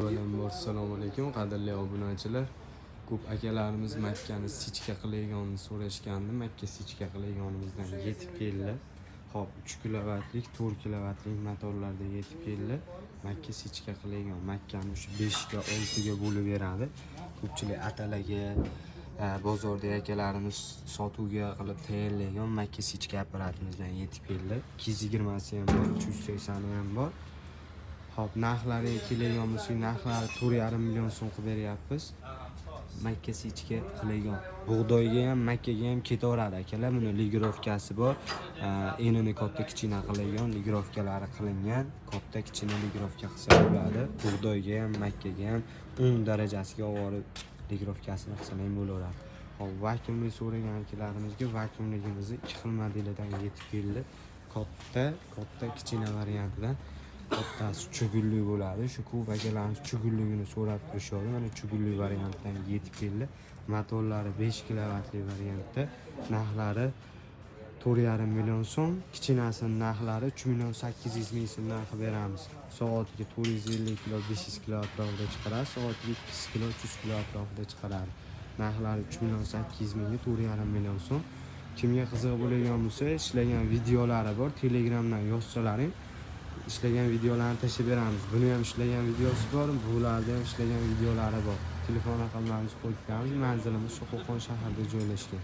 Avvalambor assalomu alaykum, qadrli obunachilar. Ko'p akalarimiz makkani сечка qilayotganini so'rashgandi. Makka сечка qilayotganimizdan yetib keldi. Xo'p, 3 kilovatlik, 4 kilovatlik motorlarda yetib keldi. Makka сечка qilayotgan makkani shu 5 ga, 6 ga bo'lib beradi. Ko'pchilik atalaga, bozorda akalarimiz sotuvga qilib tayyorlagan makka сечка apparatimizdan yetib keldi. 220si ham bor, 380 ham bor. Xo'p, narxlariga keladigan bo'lsak, narxlari 4,5 million so'm qilib beryapmiz. Makka сечка qilagan. Bug'doyga ham, makkaga ham ketaveradi, akalar. Buni регулировка si bor. Enini katta kichkina qilagan, регулировка lari qilingan. Katta kichkina регулировка qilsa bo'ladi. Bug'doyga ham, makkaga ham 10 darajasiga olib borib регулировка sini qilsa ham bo'laveradi. Xo'p, vakuumli so'ragan akalarimizga vakuumligimizni ikki xil modelidan yetib keldi. Katta, katta, kichkina variantidan. Kattasi чугун li bo'ladi. Shu ko'p akalarimiz чугун ligini so'rab turishadi. Mana, чугун li variantdan yetib keldi. Motorlari 5 kilovatli variantda. Narxlari 4,5 million so'm. Kichkinasini narxlari 3 million 800 ming so'mdan qilib beramiz. Soatiga 450 kilo, 500 kilo atrofida chiqaradi. Soatiga 200 kilo, 300 kilo atrofida chiqaradi. Narxlari 3 million 800 mingga 4,5 million so'm. Kimga qiziq bo'ladigan bo'lsa, ishlagan videolari bor. Telegramdan yozsalaring, ishlagan videolarni tashlab beramiz. Buni ham ishlagan videosi bor, bularni ham ishlagan videolari bor. Telefon raqamlarimizni qo'yib qo'yamiz. Manzilimiz shu Qo'qon shahrida joylashgan.